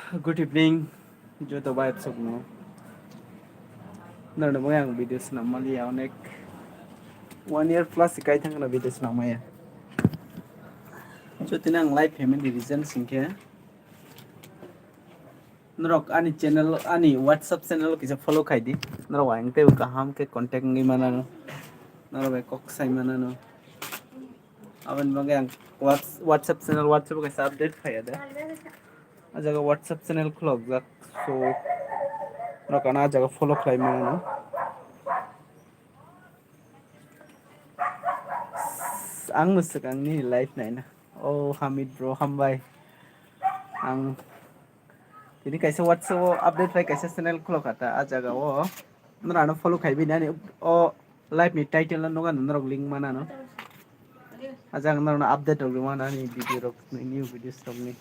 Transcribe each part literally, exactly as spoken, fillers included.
Good evening, joto bai sokno. Norno bo ang video swnam maliya onek one year plus kai thangna video swnam maya. Jotini ang live family reason singkhe norok ani channel, ani WhatsApp channel kisa follow khai di. Norok ang tei kaham khe contact wngwi manano. Norok bai kok sai manano. Aboni bagwi ang Whats-, WhatsApp channel, WhatsApp kaisa update phaiya de. A jaga WhatsApp channel khulokjak. So, norok ano a jaga follow khlai mano. Ang no swkang nini live naina. Oh, Hamid bro, hambai. Ang tini kaisa WhatsApp o update bai kaisa channel khulokha ta, a jaga o. Norok ano follow khai bini ani o live ni title no nukha norok link manano. A jaga norok no update rok rwmano ani video rok, new videos rok ni.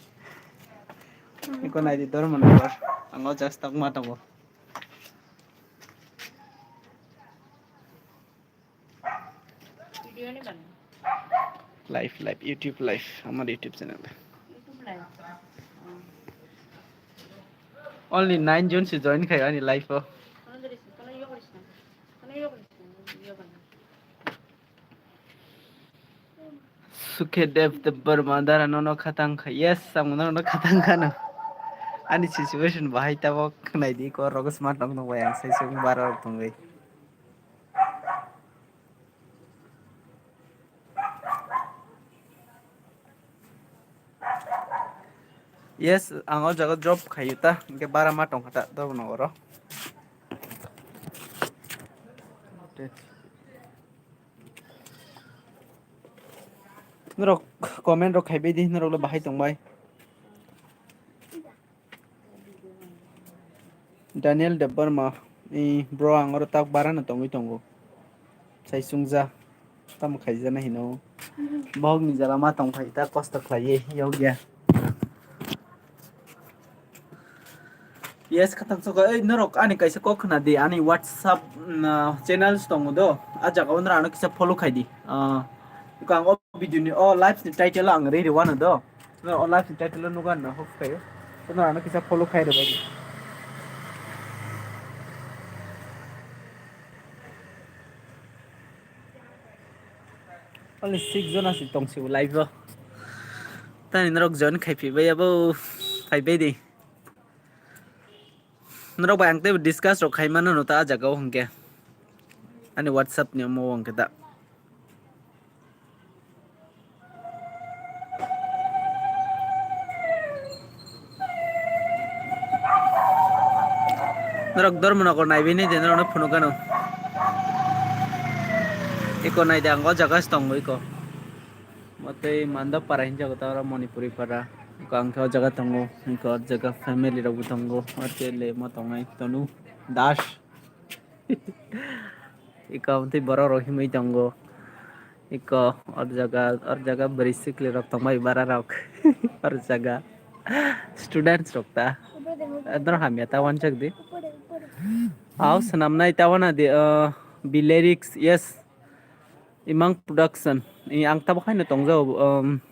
Iko nai di Dharmanagar, ang o jaga stok ma tongo. Live, live, YouTube live, amar YouTube channel. Only nine jon se join khai ani live o. Sukedev Debbarma dara nono khatang kha. Yes, ang nono khatang khano. Ani situation bahai tabok khnai di ko rogo smart nok nok bai ang sai sung bara rok tongwi. Yes, ang o jaga job khayu ta, hingke bara ma tongkha ta, Dharmanagar o. Norok comment rok khaibai di, norok le bahai tongbai. Daniel Debbarma, i bro ang oro tak bara no tongwi tongo. Sai sungja, tamo khaijana hino. Bohok ni jala ma tong phai ta kosto khlaiwi yokya. Yes, khatang soka, ei norok ani kaisa kok khna di, ani WhatsApp, mm, ah, channels tongo do, a jaga o norok ano kisa follow khai di. Ah, ang o video ni, o live ni title ang riri wano do. No, o live ni title o nukha na hope khayo. Kono ano kisa follow khai rwbai di. Only six jon asi tong si live o. Tani norok join khai phi bai abo, phai bai di. Norok bai ang tei discuss rok khai mano no ta a jaga o hwnkhe. Ani WhatsApp ni omo hwnkhe ta. Norok Dharmanagar naiwi ni de norok no phunuk gano. Iko nai de ang o jaga se tongo iko. Motei Mandap para hinjago ta oro Manipuri para. Iko ang khe o jaga tongo. Iko o jaga family rok bo tongo. O tei le mo tongnai Tanu Das. Iko amtwi borok rok himwi tongo. Iko or jaga, or jaga bwrwi sikli rok tongbai bara rok. Or jaga students rok ta. Ador hamya ta wanjak di. Aw swnamnai ta wana di, uh, Bileriks, yes. Imang Production. I ang tabok haino tongjago, um,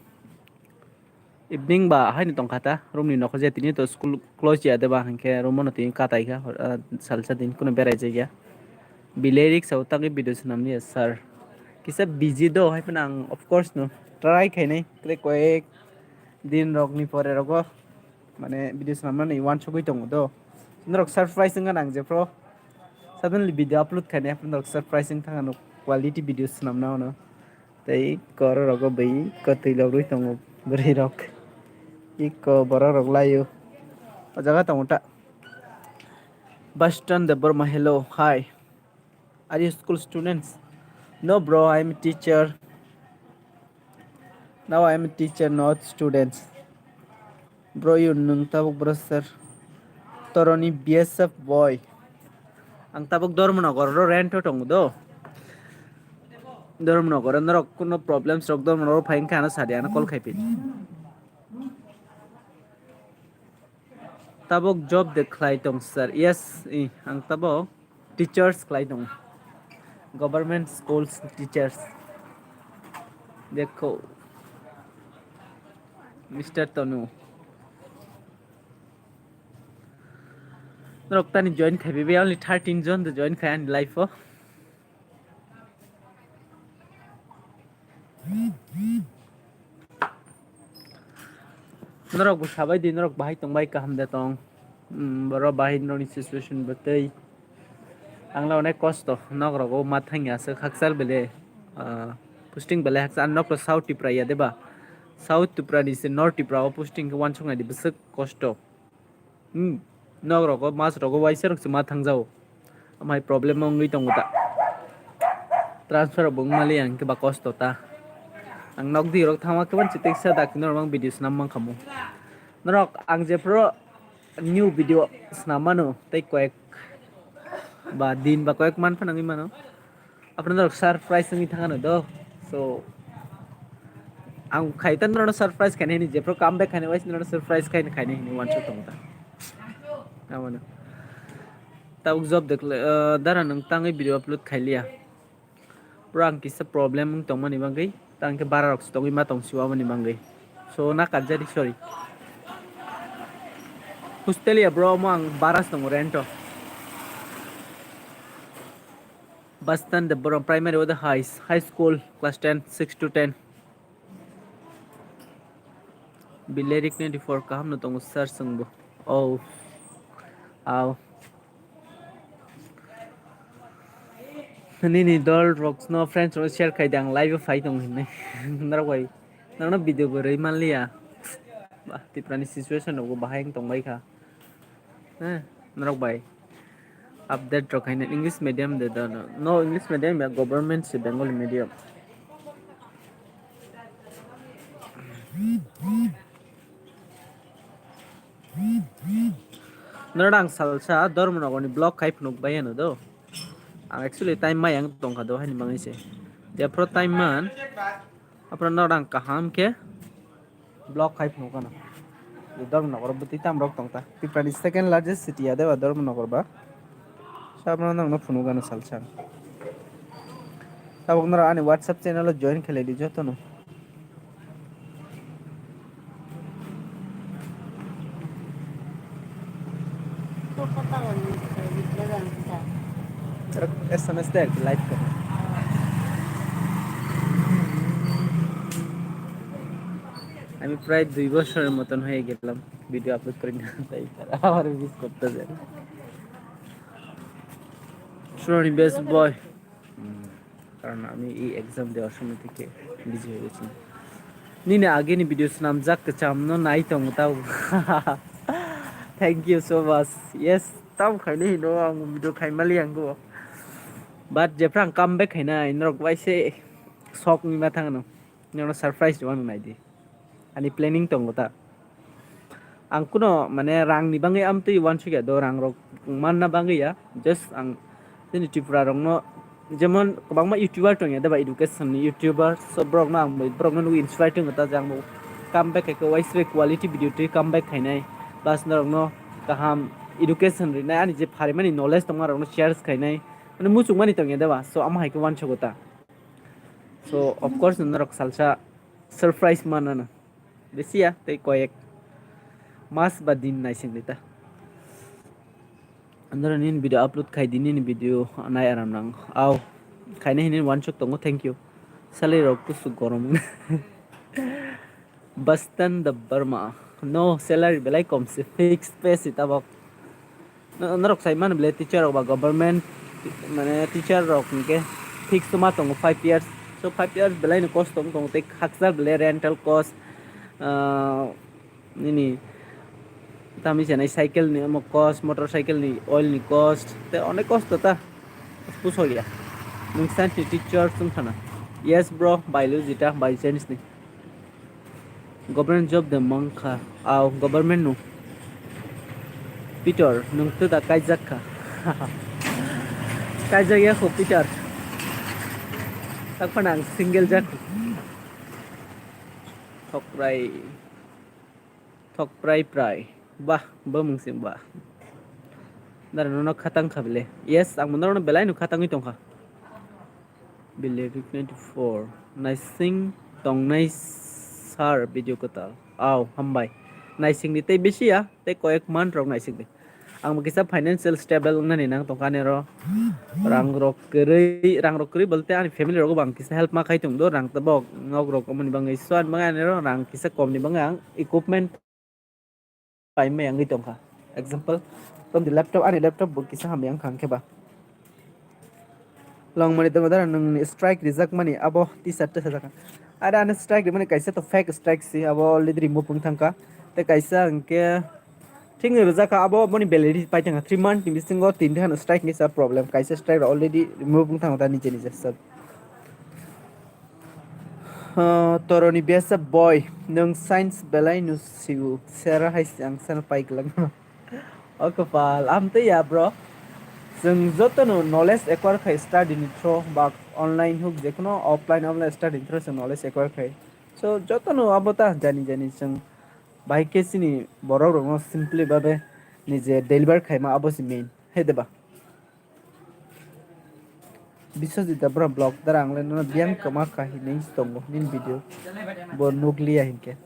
Evening ba haino tongkha ta, room ni nokho je tini to school close ya de ba, hinkhe room no tini katai kha, ah, salsa din kuno berai jaya. Bilai riksa o tangwi video swnam ya sir. Kisa busy do, hai phano ang of course no try khainai, tei koyek din rok ni pore rogo mane video swnam nani uansugwi tongo do. Norok surprise wngkha nang jephru suddenly video upload khainai, norok surprise wngkha ano quality video swnam na ano. Tei iko oro rogo bai iko twi logwi tongo bwrwi rok. Iko borok rok laio. O jaga tongo ta. Bastan Debbarma, hello, hi. Are you school students? No, bro, I am a teacher. Now I am a teacher, not students. Bro, you nwng tabuk bwrwsar. Toroni B S F boy. Ang tabuk Dharmanagar ro rent o tongo do. Dharmanagar o norok kuno problems rok Dharmanagar o phai wngkha ano sadi ano call khai phi. Tabuk job de khlai tong sir. Yes, i, ang tabuk teachers khlai tong. Government schools teachers. Dekho. Mister Tanu. Norok tani join khai bai, only thirteen jon de join khai ani live o. Norok bo sabai di, norok bahai tongbai kaham de tong. Hmm, boro bahai norokni situation bo tei. Ang le onek kosto, nok rogo ma thangya se khakchal bele, ah, posting bele hakchal, nok rok South Tripura ya deba. South Tripura ni se North Tripura o posting khe wansuk nai di bwswk kosto. Hmm, nok rogo mas rogo waisa rok se ma thangjago. Amhai problem wngwi tongo ta. Transfer bo wngmali ang khe ba kosto ta. Ang nok di rok thangma khe ban chitik sa dak norok mang video snam mang khamu. Norok ang jephru new video snam mano tei koyek ba din ba koyek man phano wngwi mano. Aphano norok surprise wngwi thangano do. So ang khai ta norok surprise khaini hini jephru come back khaini waisa norok surprise khaini khaini hini wansuk tongo ta. Abono. Tabuk job dekle, ah, dara nwng tangwi video upload khailiya. Bro, ang kisa problem wng tongmani bagwi, tang khe bara rok se tongwi ma tong siwa aboni bagwi. So, na karjari, sorry. Hostel ya bro, omo ang bara se tongo rent o. Bastan de Borom Primary o de high, high school, class ten, six to ten. Bilerik ninety four kaham no tongo sir songbo. Oh. Aw. Nini dol rok no friends rok share khai dang live phai tong hinne. Norok bai. Norok no video bo roi manliya. Ba, Tiprani situation rok bo bahai wng tong bai kha. Eh, norok bai. Update rok haino English medium de do no. No English medium ya, government se Bengali medium. Norok ang salsa Dharmanagar ni vlog khai phunuk bai ano do. Ang actually time mai ang tongkha do haini mangai se. Jephru time man, aphuru norok ang kaham khe vlog khai phunuk ano. Dharmanagar bwtwi tam rok tongta. Tiprani second largest city ya deba Dharmanagar ba. Sabno nangno phunuk ano salsa. Tabuk norok ani WhatsApp channel o join khlai di jotono. Norok S M S de ar ki live koro. আমি প্রায় দুই বছরের মতন হয়ে গেলাম video upload করি না, তাই তারা আমারে মিস করতেছে। Surani best boy. Hmm. Karon ami ei exam dewar somoy theke busy hoi gechi. Nini ageni video swnamjak kwchamno nai tongo tabo. Thank you so much. Yes, tamo khainai hino ang video khaimali ang go. But jephru ang come back khainai norok bai se sok wngma thangno. Norokno surprise rwmano naidi. Ani planning tongo ta. Ang kuno mane rangni bagwi amtwi uansukya do, rang rok manna bagwi ya. Just ang chini Tripura rokno, jemon kwbangma YouTuber tongya de ba, education ni YouTuber, so borokno ang bai, borokno nugwi inspire tongo ta je ang bo come back khaikhe waisa quality video twi come back khainai, plus norokno kaham education rinai, ani je pharimani knowledge tongma rokno share khainai, mane muchungmani tongya de ba, so amo hai khe uansugo ta. So of course norok salsa surprise manana. Bisi ya, tei koyek mas ba din naising di ta. Andro nini video upload khai di, nini video nai aram nang. Au, khaina hini wansuk tongo, thank you. Salary rok kusu gorom. Bastan da Burma. No salary belai kom se, fixed pay se tabok. No-, norok sai mano bele teacher rok ba government, mane teacher rok hwnkhe fix ma tongo five years. So five years belai no kosto wng tongo tei khaksa bele rental cost, ah, nini tami sanai cycle ni omo cost, motorcycle ni oil ni cost, tei onek kosto ta. Pusok ya. Nwng science ni teacher wng khana. Yes bro, biology ta, bioscience ni. Government job de mankha, au government no. Peter, nwng to da kaijak kha. Kaijak ya kho Peter. Takphano ang single jak. Thokrai. Thok prai prai. Bah, bo mungsing ba. Dara nono khatang kha bele. Yes, ang bo norokno belai no khatangwi tongkha. Bele Rick ninety four. Naising tongnai sir video kwtal. Au, hambai. Naising di tei bisi ya, tei koyek man rok naising di. Ang bo kisa financial stable wngnani nang tongkha ani ro. Rang rok kwrwi, rang rok kwrwi bolte ani family rogo bo ang kisa help ma khai tong do, rang tabok nok rok omoni bangwi so ani bangwi ani ro rang kisa kom ni bangwi ang equipment pai maya wngwi tongkha. Example, from the laptop, ani laptop bo kisa hamya wngkha hwnkhe ba. Longmani tongma dara nwngni strike rijak mani abo T-shirt ta sajak. Are ani strike rimani kaisa to fake strike si, abo already remove wng thangkha. Tei kaisa hwnkhe thikni rijak kha, abo boni validity pai thangkha three month ni bisingo, tin thani strike ni sa problem. Kaisa strike already remove wng thangkha ta nije nije sir. Ah, Toroni besa boy, nwng science belai no siu, sera hai se ang sana pai glak. O kwpal, am tei ya bro. Chwng joto no knowledge acquire khai study ni through ba online huk je kuno offline online study ni through chwng knowledge acquire khai. So joto no abo ta jani jani chwng bai khe chini borok rok no simply babe nije deliver khaima abo se main. He de ba? Biswajit Debra vlog dara ang le nono biyang kwma kha hinwi tongo nini video bo nukliya hinkhe.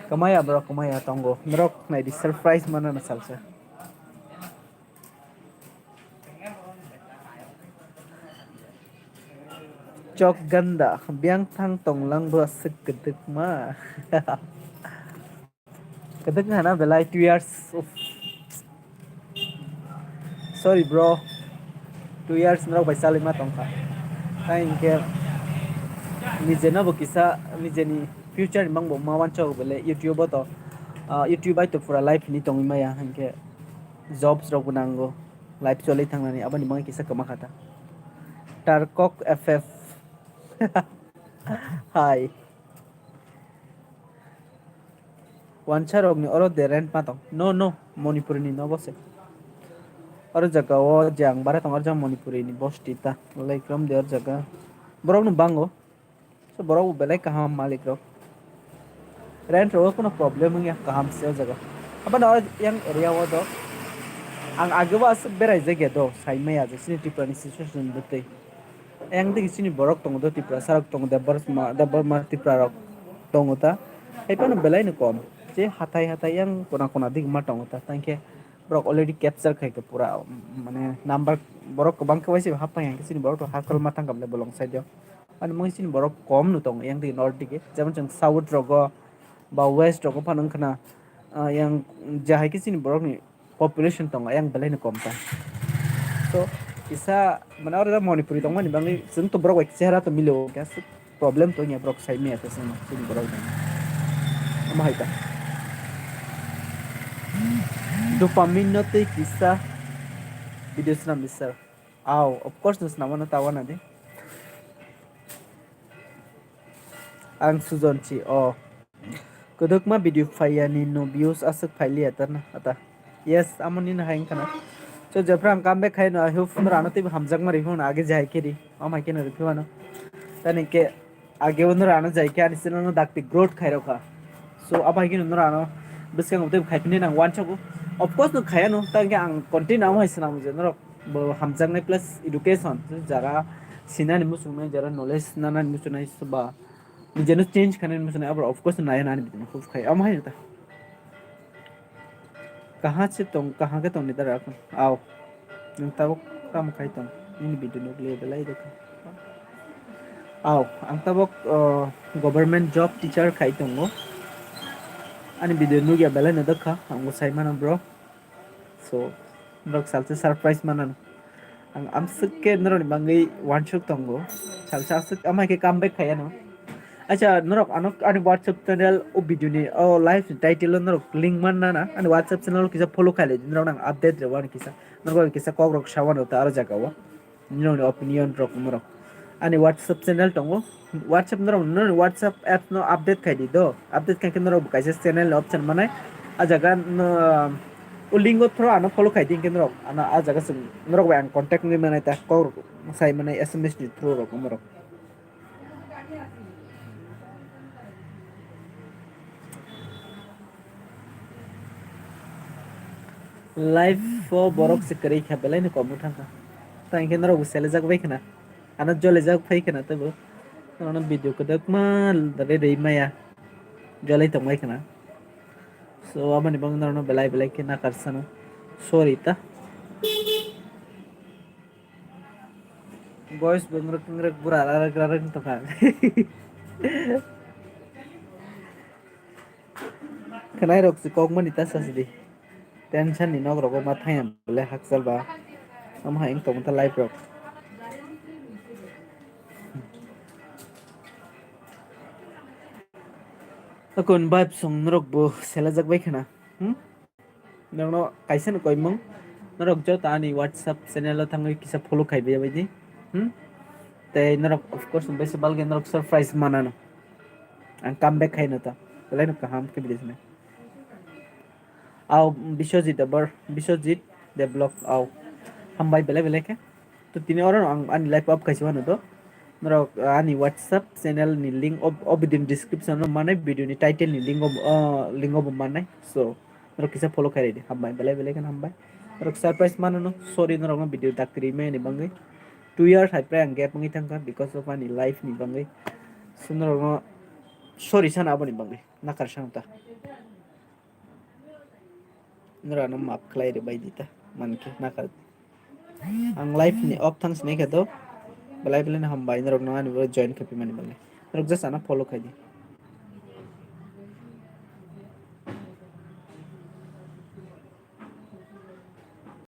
Kwmaya bro, kwmaya tongo. Norok naidi surprise manana salsa. Chok ganda, biyang thang tonglang bo aswk kwdwkma. Kwdwk wngkha na belai two years. Uff. Sorry bro. Two years norok bai chalima tongkha. Tai hinkhe nijeno bo kisa nijeni future ni mangbo ma wancho bele YouTube o to, ah, YouTube bai to pura life ni tongwi maya hinkhe jobs rok bo nango life choli thangnani aboni bagwi kisa kwma kha ta. Tarkok F F. Hi. Wansa rokni oro de rent ma tong? No, no, Manipuri ni nogo se. Oro jaga o je ang bara tong, oro jaga Manipuri ni bosti ta. Like rom de oro jaga. Borok no bango. So borok bo belai kaham malik rok. Rent rok o kono problem wngya, kaham se o jaga. Aboni oro yang area o do. Ang age bo aswk berai jak ya do, sai maya je sini Tripura ni situation bwtwi. Yang digi chini borok tongo do Tripura, sarok tongo Debbarma, Debbarma Tripura rok tongo ta. Hai phano belai no kom. Je hatai hatai yang kona kona digi ma tongo ta. Tangkhe borok already capture khai kha pura, mane number borok kwbang khe waisa hap phai yang chini borok rok hakol ma thang kam le bolong side o. Ani mung chini borok kom no tongo yang digi north digi. Jemon chwng south rogo ba west rogo phano wngkha na, ah, yang jahai khe chini borok ni population tongo, yang belai no kom ta. So, kisa, mane, oro Manipuri tongmani bagwi, chwng to borok bai chehara to milo, kisa problem to wngya, borok sai maya to chwngno, chini borok bai. Omo hai ta. Dopamine no tei kisa video swnam di, sir. Aw, of course, no swnamano, ta wana di. Ang Sujon si, oh. Kwdwkma video phaiya ni no views aswk phailiya ta na, ata. Yes, amo nini hai wngkha na. So, jephra ang comeback khai no, I hope no rano teibo hamjakma ri phano age jai khe ri. Am hai khe no ri phano. Tani khe age no rano jai khe ani channel no dakti growth khai rokha. So, abo hai khe no rano bwskango teibo khai phini nang wansago. Of course no khaya no, tang khe ang continue amo hai swnam je norok bo hamjaknai plus education. Jara sinani muchungnai, jara knowledge nanani muchungnai, ba nijeno change khanani muchungnai, abro of course naya nani bidino khub khai. Amo hai ta. Kaha se tong, kaha khe tong ni dara akon. Aw. Nwng tabuk tamo khai tong. Nini video nukliya belai dokha. Aw, ang tabuk, uh, government job teacher khai tongo. Ani video nukya belai no dokha. Ang bo sai mano bro. So, norok salsa surprise manano. Ang amswk khe norokni bagwi wansuk tongo. Salsa aswk amai khe comeback khai ano. Acha, norok ano ani WhatsApp channel o video ni, o live ni title o norok link man nana. Ani WhatsApp channel o kisa follow khai le, norok nang update rw ani kisa. Norok kisa kok rok sa wano ta aro jaga o. Nini opinion rok umorok. Ani WhatsApp channel tongo. WhatsApp norok, norok WhatsApp apps no update khai di do. Update khai khe norok bo kaisa channel ni option manai. A jaga no, o link o through ano follow khai di hinkhe norok. Ano a jaga chwng norok bai ang contact wngwi manai ta kok rok sai manai S M S ni through rok umorok. Life o borok se kwrwi kha, belai no kom wng thang kha. Tang khe norok bo selejak bai khna. Ano jolijak phai khna teibo. Norokno video kwdwkma rwi rwi maya. Jolai tong bai khna. So, aboni bagwi norokno belai belai khe nakar sano. Sorry ta. Boys bo ngrwk ngrwk bura rarwk rarwk wng tongkha. Khwnairok se kokmani ta sasidi. Tension ni nok rogo ma thangya bole hakchal ba. Omo hai wng tongkha life rok. Akon vibe song norok bo selajak bai khana. Hmm? Norokno kaisa no koimung. Norok joto ani WhatsApp channel o thangwi kisa follow khai bai bai di. Hmm? Tei norok of course bai se balge norok surprise manano. Ang come back khai no ta. Belai no kaham khe bidi sene. Au Biswajit Debor, Biswajit Deblok au. Hambai belai belai khe. To tini oro ang ani live off khaisi mano to. Norok, ah, ani WhatsApp channel ni link ob-, obidin description o manai, video ni title ni link ob-, ah, link obo manai. So, norok kisa follow khai redi. Hambai, belai belai khe hambai. Norok surprise mano no. Sorry norok no video daktri me ni bangwi. Two years hai prai ang gap wngwi thangkha because of ani life ni bangwi. So norok no sorry sana aboni bangwi. Nakar sang ta. Norok no maaf khlai rwbai di ta, mankhe nakar. Ang live ni off thang sinai khe to, belai belai no hambai norok no ani bo join khe phaimani bagwi. Norok just ano follow khai di.